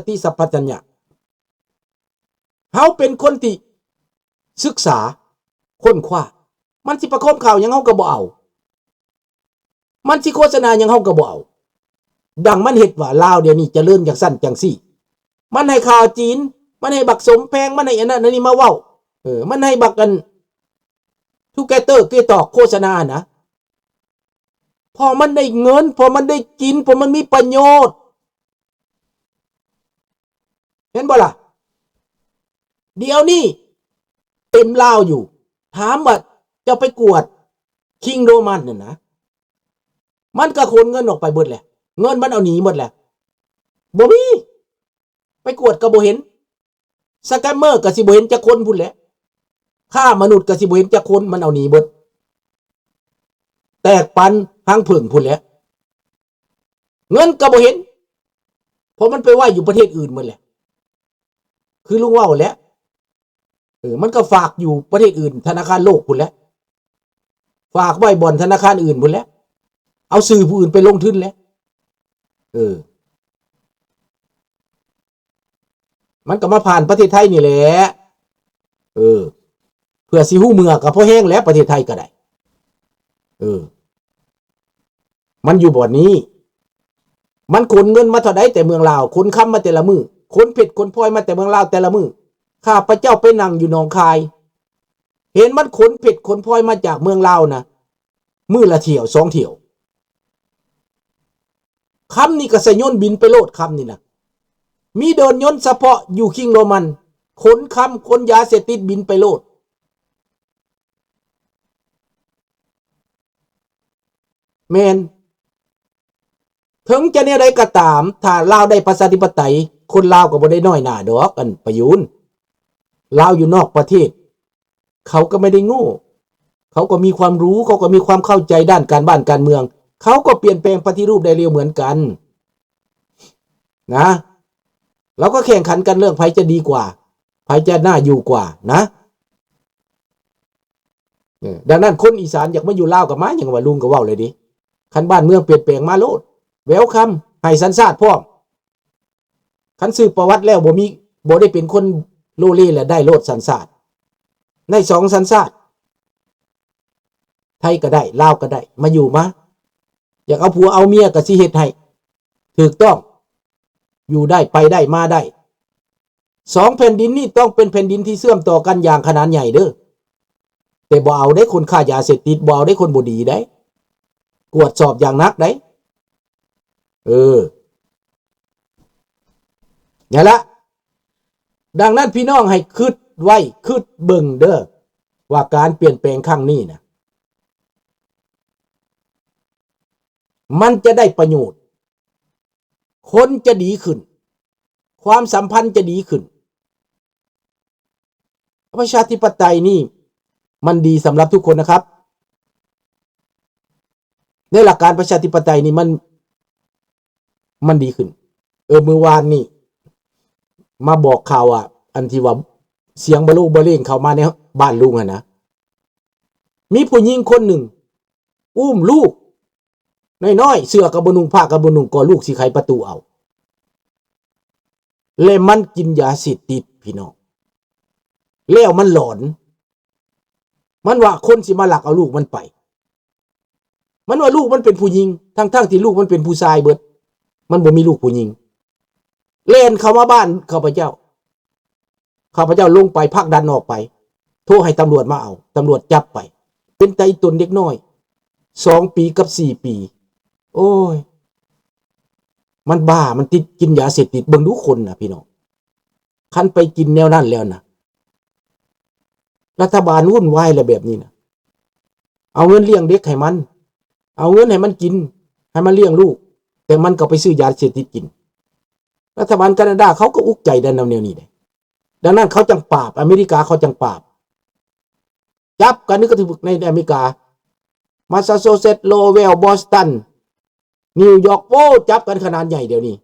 ຕິສຳປະຊັນຍະ. ເຮົາເປັນຄົນທີ່ສຶກສາຄົ້ນຄວ້າ. ມັນຊິປະໂຄມຂ່າວຫຍັງເຮົາກໍບໍ່ເອົາ. ມັນຊິໂຄສະນາຫຍັງເຮົາກໍບໍ່ເອົາ. ດັ່ງມັນເຮັດວ່າລາວດຽວນີ້ຈະເລີນຈັ່ງຊັ້ນຈັ່ງຊີ້. ມັນໃຫ້ຂ່າວຈີນ, ມັນໃຫ້ບັກສົມແພງ, ມັນໃຫ້ອັນນັ້ນອັນນີ້ມາເວົ້າ. ເອີ, ມັນໃຫ້ບັກອັນ Together ເກຕອກໂຄສະນານະ. ເພາະມັນໄດ້ເງິນ, ເພາະມັນໄດ້ກິນ, ເພາະມັນມີປະໂຫຍດ. ເຫັນບໍ່ລະ? ດຽວນີ້ເຕັມລາວຢູ່. ຖາມວ່າເຈົ້າໄປກວດ King Roman ນັ້ນນະ, ມັນກໍຂົນເງິນອອກໄປເບິດແຫຼະ. ເງິນມັນເອົາໜີໝົດແຫຼະ. ບໍ່ມີ. ໄປກວດກໍບໍ່ເຫັນ. ສະແກມເມີກໍຊິບໍ່ເຫັນຈັກຄົນພຸ້ນແຫຼະ. ຄ້າມະນຸດກໍຊິບໍ່ເຫັນຈັກຄົນ, ມັນເອົາໜີເບິດ. ແຕກປັນຮັງເຜິ້ງພຸ້ນແຫຼະ. ເງິນກໍບໍ່ເຫັນ, ເພາະມັນໄປໄວ້ຢູ່ປະເທດອື່ນໝົດແຫຼະ. ຄືລຸງເວົ້າແຫຼະ. ເອີ, ມັນກໍຝາກຢູ່ປະເທດອື່ນ, ທະນາຄານໂລກພຸ້ນແຫຼະ. ຝາກໄວ້ບ່ອນທະນາຄານອື່ນພຸ້ນແຫຼະ. ເອົາຊື່ຜູ້ອື່ນໄປລົງທຶນແຫຼະ. ເອີ. ມັນກໍມາຜ່ານປະເທດໄທນີ້ແຫຼະ. ເອີ, ເພື່ອຊິຮູ້ເມືອກໍພໍແຮງແຫຼະ ປະເທດໄທກໍໄດ້. ເອີ, ມັນຢູ່ບ່ອນນີ້. ມັນຂົນເງິນມາເທົ່າໃດແຕ່ເມືອງລາວ, ຂົນຄຳມາແຕ່ລະມື້, ຂົນເພັດຂົນພລອຍມາແຕ່ເມືອງລາວແຕ່ລະມື້. ຂ້າພະເຈົ້າໄປນັ່ງຢູ່ໜອງຄາຍ, ເຫັນມັນຂົນເພັດຂົນພລອຍມາຈາກເມືອງລາວນະ, ມື້ລະຖ້ຽວສອງຖ້ຽວ. ຄຳນີ້ກໍໃສ່ຍົນບິນໄປໂລດ, ຄຳນີ້ນະ. ມີເດີ່ນຍົນສະເພາະຢູ່ຄິງໂຣມັນ, ຂົນຄຳ, ຂົນຢາເສບຕິດບິນໄປໂລດ. ແມ່ນ. ເຖິງຈະແນວໃດກໍຕາມ, ຖ້າລາວໄດ້ປະຊາທິປະໄຕ, ຄົນລາວກໍບໍ່ໄດ້ນ້ອຍໜ້າດອກ, ອັນປະຍຸນ. ລາວຢູ່ນອກປະເທດ, ເຂົາກໍໄມ່ໄດ້ໂງ່, ເຂົາກໍມີຄວາມຮູ້, ເຂົາກໍມີຄວາມເຂົ້າໃຈດ້ານການບ້ານການເມືອງ, ເຂົາກໍປ່ຽນແປງປະຕິຮູບໄດ້ເລັວເໝືອນກັນນະ. ລາວກໍແຂ່ງຂັນກັນເລື່ອງໃຜຈະດີກວ່າ, ໃຜຈະໜ້າຢູ່ກວ່ານະ. ເອີ, ດັ່ງນັ້ນຄົນອີສານຢາກມາຢູ່ລາວກໍມາ, ຫຍັງວ່າລຸງກໍເວົ້າເລີຍເດ້. ຄັນບ້ານເມືອງປ່ຽນແປງມາໂລດ, ເວວຄຳ, ໃຫ້ສັນຊາດພ້ອມ. ຄັນສືບປະຫວັດແລ້ວບໍ່ມີ, ບໍ່ໄດ້ເປັນຄົນໂລເລ ແລະ ໄດ້ໂລດສັນຊາດ, ໄດ້ສອງສັນຊາດ, ໄທກໍໄດ້, ລາວກໍໄດ້, ມາຢູ່ມາ. ຢາກເອົາຜົວເອົາເມຍກໍຊິເຮັດໃຫ້ຖືກຕ້ອງ, ຢູ່ໄດ້, ໄປໄດ້, ມາໄດ້. ສອງແຜ່ນດິນນີ້ຕ້ອງເປັນແຜ່ນດິນທີ່ເຊື່ອມຕໍ່ກັນຢ່າງຂະໜານໃຫຍ່ເດີ້. ແຕ່ບໍ່ເອົາເດ້ຄົນຄ້າຢາເສບຕິດ, ບໍ່ເອົາເດ້ຄົນບໍ່ດີເດ້. ກວດສອບຢ່າງໜັກເດ້. ເອີ. ນັ້ນລະ. ດັ່ງນັ້ນພີ່ນ້ອງໃຫ້ຄິດໄວ້, ຄິດເບິ່ງເດີ້ ວ່າການປ່ຽນແປງຄັ້ງນີ້ນະ ມັນຈະໄດ້ປະໂຫຍດ, ຄົນຈະດີຂຶ້ນ, ຄວາມສຳພັນຈະດີຂຶ້ນ. ປະຊາທິປະໄຕນີ້ມັນດີສຳລັບທຸກຄົນນະຄັບ. ໃນຫຼັກການປະຊາທິປະໄຕນີ້ມັນ, ມັນດີຂຶ້ນ. ເອີ, ມື້ວານນີ້ມາບອກຂ່າວວ່າ ອັນທີ່ວ່າສຽງບະໂລບະເລງເຂົ້າມາໃນບ້ານລຸງຫັ້ນນະ, ມີຜູ້ຍິງຄົນໜຶ່ງ ອຸ້ມລູກນ້ອຍໆ, ເສື້ອກໍບໍ່ນຸ່ງ, ຜ້າກໍບໍ່ນຸ່ງ, ກໍລູກຊິໄຂປະຕູເອົາ. ແລະມັນກິນຢາເສບຕິດ, ພີ່ນ້ອງ, ແລ້ວມັນຫຼອນ. ມັນວ່າຄົນຊິມາລັກເອົາລູກມັນໄປ. ມັນວ່າລູກມັນເປັນຜູ້ຍິງ, ທັງໆທີ່ລູກມັນເປັນຜູ້ຊາຍເບິດ, ມັນບໍ່ມີລູກຜູ້ຍິງ. ແລ່ນເຂົ້າມາບ້ານຂ້າພະເຈົ້າ. ຂ້າພະເຈົ້າລົງໄປ, ຜັກດັນອອກໄປ, ໂທໃຫ້ຕຳຫຼວດມາເອົາ, ຕຳຫຼວດຈັບໄປ. ເປັນຕາອີ່ຕົນເດັກນ້ອຍ ສອງປີກັບສີ່ປີ. ໂອ້ຍ, ມັນບ້າ, ມັນຕິດກິນຢາເສບຕິດ. ເບິ່ງດູຄົນນະ, ພີ່ນ້ອງ, ຄັນໄປກິນແນວນັ້ນແລ້ວນະ, ລັດຖະບານວຸ່ນວາຍແລ້ວແບບນີ້ນະ. ເອົາເງິນລ້ຽງເດັກໃຫ້ມັນ, ເອົາເງິນໃຫ້ມັນກິນ, ໃຫ້ມັນລ້ຽງລູກ, ແຕ່ມັນກໍໄປຊື້ຢາເສບຕິດກິນ. ລັດຖະບານການາດາເຂົາກໍອຸກໃຈແນວແນວນີ້ເດ້. ດັ່ງນັ້ນເຂົາຈັ່ງປາບ, ອາເມລິກາເຂົາຈັ່ງປາບ. ຈັບກັນນີ້ກໍຖືກໃນອາເມລິກາ, ມາຊາຊູເຊັດ, ໂລເວລ, ບອສຕັນ, ນິວຢອກ, ໂອ້, ຈັບກັນຂະໜາດໃຫຍ່ດຽວນີ້.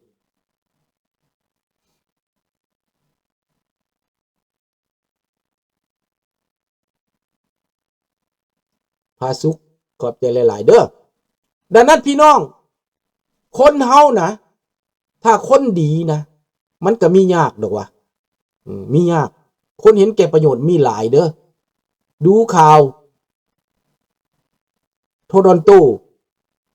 ພາສຸກ, ຂອບໃຈຫຼາຍໆເດີ້. ດັ່ງນັ້ນພີ່ນ້ອງ, ຄົນເຮົານະ, ຖ້າຄົນດີນະ, ມັນກໍມີຍາກດອກວ່າ ອືມ ມີຍາກ. ຄົນເຫັນແກ່ປະໂຫຍດມີຫຼາຍເດີ. ດູຂ່າວໂທລອນໂຕ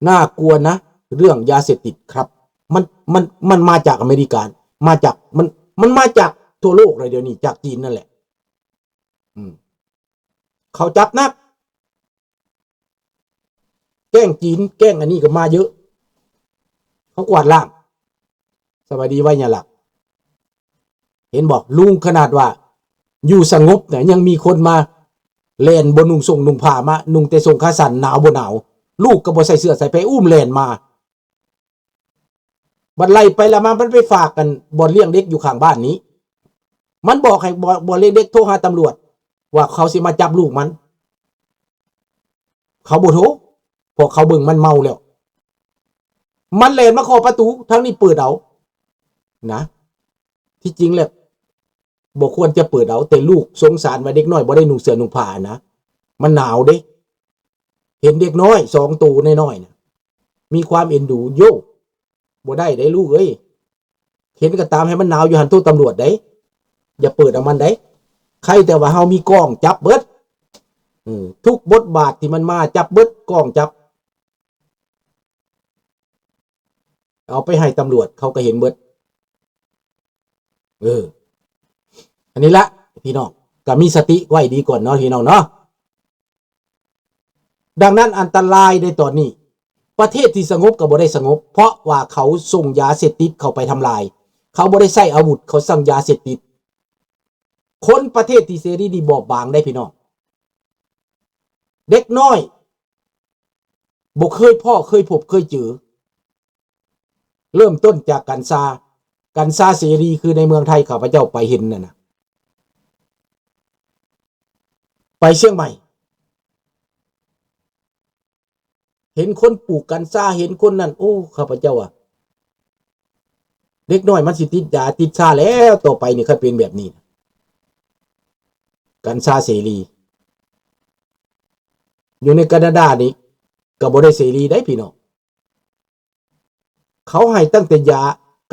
ໜ້າກົວນະ ເລື່ອງຢາເສບຕິດຄັບ. ມັນ ມັນ ມັນມາຈາກອາເມລິກາ ມາຈາກ ມັນ ມັນມາຈາກທົ່ວໂລກເລີຍດຽວນີ້ ຈາກຈີນນັ້ນແຫຼະ. ອືມ ເຂົາຈັບໜັກ. ແກ້ງຈີນ ແກ້ງອັນນີ້ກໍມາເຍອະ ເຂົາກວາດລ້າງ. ສະບາຍດີໄວຍາລັກ ເຫັນບໍ່ ລຸງ? ຂະໜາດວ່າຢູ່ສະຫງົບນະ ຍັງມີຄົນມາແລ່ນບໍ່ນຸ່ງສົ້ງນຸ່ງຜ້າ ມານຸ່ງແຕ່ສົ້ງຂາສັ້ນ ໜາວບໍ່ໜາວ ລູກກໍບໍ່ໃສ່ເສື້ອໃສ່ແພ ອຸ້ມແລ່ນມາ. ບັດໄລ່ໄປລະມາ ມັນໄປຝາກກັນບ່ອນລ້ຽງເດັກຢູ່ຂ້າງບ້ານນີ້. ມັນບອກໃຫ້ ບ່ອນ ບ່ອນລ້ຽງເດັກໂທຫາຕຳຫຼວດວ່າເຂົາຊິມາຈັບລູກມັນ. ເຂົາບໍ່ໂທ ເພາະເຂົາເບິ່ງມັນເມົາແລ້ວ. ມັນແລ່ນມາເຄາະປະຕູ ທາງນີ້ເປີດເອົານະ. ທີ່ຈິງແລ້ວ ບໍ່ຄວນຈະເປີດເອົາ ແຕ່ລູກສົງສານວ່າເດັກນ້ອຍບໍ່ໄດ້ນຸ່ງເສື້ອນຸ່ງຜ້ານະ ມັນໜາວເດ້. ເຫັນເດັກນ້ອຍສອງໂຕນ້ອຍໆນະ ມີຄວາມເອັນດູ. ໂຢ ບໍ່ໄດ້ເດ້ລູກເອີຍ ເຫັນກໍຕາມໃຫ້ມັນໜາວຢູ່ຫັ້ນ ໂທຕຳຫຼວດເດ້ ຢ່າເປີດເອົາມັນເດ້. ໃຄແຕ່ວ່າເຮົາມີກ້ອງຈັບເບິດ ເອີ ທຸກບົດບາດທີ່ມັນມາ ຈັບເບິດ ກ້ອງຈັບ. ເອົາໄປໃຫ້ຕຳຫຼວດ ເຂົາກໍເຫັນເບິດ. ເອີ ອັນນີ້ລະພີ່ນ້ອງ ກໍມີສະຕິໄວ້ດີກ່ອນເນາະພີ່ນ້ອງເນາະ. ດັ່ງນັ້ນອັນຕະລາຍໃນຕອນນີ້ ປະເທດທີ່ສະຫງົບກໍບໍ່ໄດ້ສະຫງົບ ເພາະວ່າເຂົາສົ່ງຢາເສບຕິດເຂົ້າໄປທຳລາຍ. ເຂົາບໍ່ໄດ້ໃຊ້ອາວຸດ ເຂົາສັ່ງຢາເສບຕິດ. ຄົນປະເທດທີ່ເສລີນີ້ບອບບາງໄດ໋ພີ່ນ້ອງ. ເດັກນ້ອຍບໍ່ເຄີຍພໍ້ ເຄີຍພົບ ເຄີຍເຈີ. ເລີ່ມຕົ້ນຈາກກັນຊາ. ກັນຊາເສລີ ຄືໃນເມືອງໄທ ຂ້າພະເຈົ້າໄປເຫັນນັ້ນນະ ໄປຊຽງໃໝ່ ເຫັນຄົນປູກກັນຊາ ເຫັນຄົນນັ້ນ ໂອ້ ຂ້າພະເຈົ້າວ່າ ເດັກນ້ອຍມັນຊິຕິດຢາຕິດຊາແລ້ວ ຕໍ່ໄປນີ້ ຄັນເປັນແບບນີ້ ກັນຊາເສລີ. ຢູ່ໃນການາດານີ້ກໍບໍ່ໄດ້ເສລີໄດ໋ພີ່ນ້ອງ. ເຂົາໃຫ້ຕັ້ງແຕ່ຢາ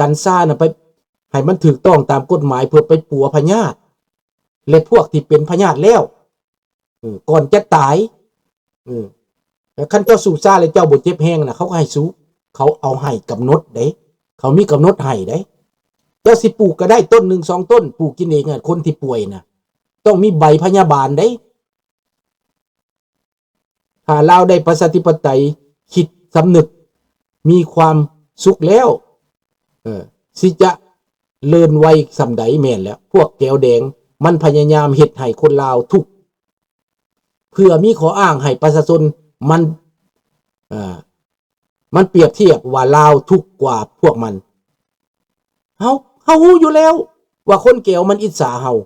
ກັນຊານະ ໄປ ໃຫ້ມັນຖືກຕ້ອງຕາມກົດໝາຍ ເພື່ອໄປປົວພະຍາດ ແລະ ພວກທີ່ເປັນພະຍາດແລ້ວ ເອີ ກ່ອນຈະຕາຍ ເອີ ແລະ ຄັນເຈົ້າສູບຊາແລ້ວເຈົ້າບໍ່ເຈັບແຮງນະ ເຂົາກໍໃຫ້ສູບ. ເຂົາເອົາໃຫ້ກຳນົດເດ້ ເຂົາມີກຳນົດໃຫ້ເດ້. ເຈົ້າຊິປູກກໍໄດ້ ຕົ້ນໜຶ່ງສອງຕົ້ນ ປູກກິນເອງນະ. ຄົນທີ່ປ່ວຍນະ ຕ້ອງມີໃບພະຍາບານເດ້. ຖ້າລາວໄດ້ປະຊາທິປະໄຕ ຄິດສຳນຶກ ມີຄວາມສຸກແລ້ວ ເອີ ຊິຈະເລີນໄວສ່ຳໃດ. ແມ່ນແລ້ວ ພວກແກວແດງມັນພະຍາຍາມເຮັດໃຫ້ຄົນລາວທຸກ ເພື່ອມີຂໍ້ອ້າງໃຫ້ປະຊາຊົນ ມັນ ເອີ ມັນປຽບທຽບວ່າລາວທຸກກວ່າພວກມັນ. ເຮົາ ເຮົາຮູ້ຢູ່ແລ້ວວ່າຄົນແກວມັນອິດສາເຮົາ.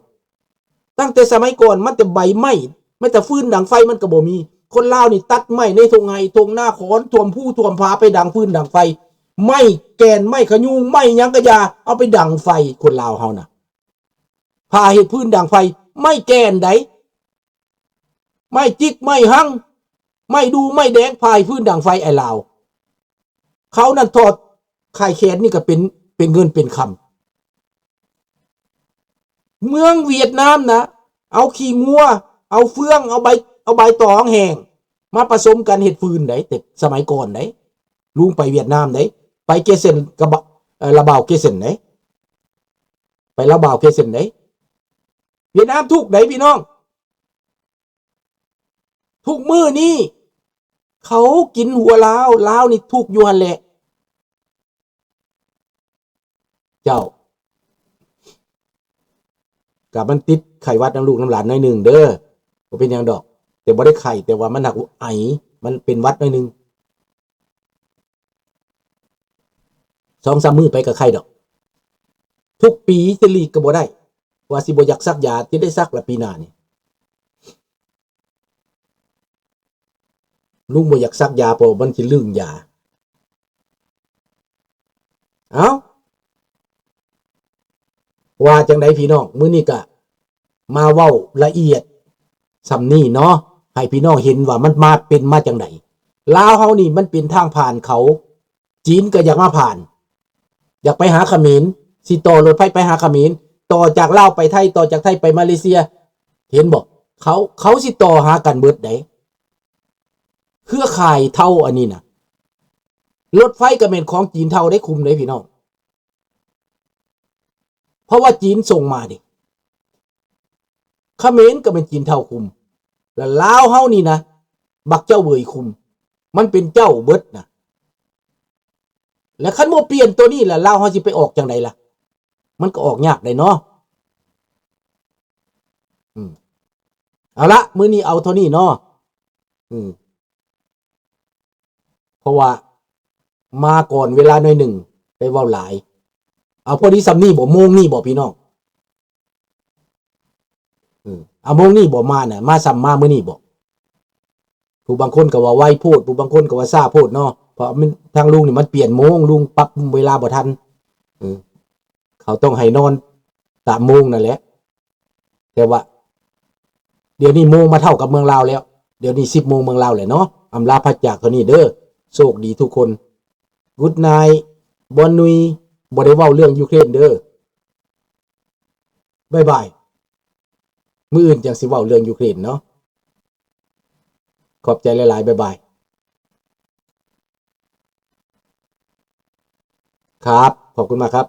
ຕັ້ງແຕ່ສະໄໝກ່ອນ ມັນແຕ່ໃບໄມ້ ແມ້ແຕ່ຟືນດັງໄຟມັນກໍບໍ່ມີ. ຄົນລາວນີ້ຕັດໄມ້ໃນທົ່ງໄຮ່ທົ່ງນາ ຂອນຖ້ວມພູຖ້ວມຜາໄປດັງຟືນດັງໄຟ. ໄມ້ແກ່ນ ໄມ້ຂະຍຸງ ໄມ້ຫຍັງກະຢ່າ ເອົາໄປດັງໄຟ. ຄົນລາວເຮົານະ ພາເຮັດຟືນດັງໄຟ ໄມ້ແກ່ນໃດ໋ ໄມ້ຈິກ ໄມ້ຮັງ ໄມ້ດູ່ ໄມ້ແດງ ພາເຮັດຟືນດັງໄຟ. ໄອ້ລາວ ເຂົານັ້ນຖອດໄຂ່ແຂນນີ້ກໍເປັນ ເປັນເງິນເປັນຄຳ. ເມືອງຫວຽດນາມນະ ເອົາຂີ້ງົວ ເອົາເຟືອງ ເອົາໃບ ເອົາໃບຕອງແຫ້ງມາປະສົມກັນເຮັດຟືນໃດ໋ ແຕ່ສະໄໝກ່ອນໃດ໋. ລຸງໄປຫວຽດນາມໃດ໋ ໄປເກເຊັນ ກະບະ ເອີ ລະບາວເກເຊັນໃດ໋ ໄປລະບາວເກເຊັນໃດ໋. ຫວຽດນາມທຸກໃດ໋ພີ່ນ້ອງ. ທຸກມື້ນີ້ເຂົາກິນຫົວລາວ ລາວນີ້ທຸກຢູ່ຫັ້ນແຫຼະ. ເຈົ້າ ກະມັນຕິດໄຂ້ຫວັດນຳລູກນຳຫຼານໜ້ອຍໜຶ່ງເດີ ບໍ່ເປັນຫຍັງດອກ ແຕ່ບໍ່ໄດ້ໄຂ້ ແຕ່ວ່າມັນຫາກໄອ ມັນເປັນຫວັດໜ້ອຍໜຶ່ງ. ສອງສາມມື້ໄປກໍໄຂ້ດອກ. ທຸກປີຈະຫຼີກກໍບໍ່ໄດ້ ວ່າຊິບໍ່ຢາກສັກຢາ ຈະໄດ້ສັກລະປີໜ້ານີ້. ລຸງບໍ່ຢາກສັກຢາ ເພາະມັນຊິລຶ້ງຢາ. ເອົ້າ ວ່າຈັ່ງໃດພີ່ນ້ອງ ມື້ນີ້ກະມາເວົ້າລະອຽດສ່ຳນີ້ເນາະ ໃຫ້ພີ່ນ້ອງເຫັນວ່າມັນມາ ເປັນມາຈັ່ງໃດ. ລາວເຮົານີ້ມັນເປັນທາງຜ່ານເຂົາ ຈີນກໍຢາກມາຜ່ານ ຢາກໄປຫາຂະເໝນ ຊິຕໍ່ລົດໄຟໄປຫາຂະເໝນ, ຕໍ່ຈາກລາວໄປໄທ, ຕໍ່ຈາກໄທໄປມາເລເຊຍ. ເຫັນບໍ່? ເຂົາ, ເຂົາຊິຕໍ່ຫາກັນເບິດໃດ໋. ເຄືອຂ່າຍເທົາອັນນີ້ນະ, ລົດໄຟກໍແມ່ນຂອງຈີນເທົາໄດ້ຄຸມເດ້ພີ່ນ້ອງ. ເພາະວ່າຈີນສົ່ງມາເດ້. ຂະເໝນກໍແມ່ນຈີນເທົາຄຸມ. ແລະລາວເຮົານີ້ນະ, ບັກເຈົ້າເຫວີຍຄຸມ. ມັນເປັນເຈົ້າເບິດນະ. ແລະຄັນບໍ່ປ່ຽນໂຕນີ້ລະ, ລາວເຮົາຊິໄປອອກຈັ່ງໃດລະ? ມັນກໍອອກຍາກໄດ໋ເນາະ. ອືມ. ເອົາລະ, ມື້ນີ້ເອົາເທົ່ານີ້ເນາະ. ອືມ. ເພາະວ່າມາກ່ອນເວລາໜ້ອຍໜຶ່ງ, ໄປເວົ້າຫຼາຍ. ເອົາ ພໍດີສ່ຳນີ້ບໍ? ໂມງນີ້ບໍພີ່ນ້ອງ? ເອີ ເອົາ ໂມງນີ້ບໍ? ມານະ, ມາສ່ຳມາມື້ນີ້ບໍ? ຜູ້ບາງຄົນກໍວ່າໄວໂພດ, ຜູ້ບາງຄົນກໍວ່າຊ້າໂພດເນາະ. ເພາະມັນ, ທາງລຸງນີ້ມັນປ່ຽນໂມງ, ລຸງປັບເວລາບໍ່ທັນ. ເອີ ເຂົາຕ້ອງໃຫ້ນອນຕາມໂມງນັ້ນແຫຼະ. ແຕ່ວ່າດຽວນີ້ໂມງມາເທົ່າກັບເມືອງລາວແລ້ວ, ດຽວນີ້ສິບໂມງເມືອງລາວແຫຼະເນາະ. ອຳລາພາຈາກເທົ່ານີ້ເດີ, ໂຊກດີທຸກຄົນ. Good night, ບອນນຸຍ. ບໍ່ໄດ້ເວົ້າເລື່ອງຢູເຄຣນເດີ. ບາຍບາຍ. ມື້ອື່ນຈັ່ງຊິເວົ້າເລື່ອງຢູເຄຣນເນາະ. ຂອບໃຈຫຼາຍໆ. ບາຍບາຍ. ຄັບ, ຂອບຄຸນມາກຄັບ.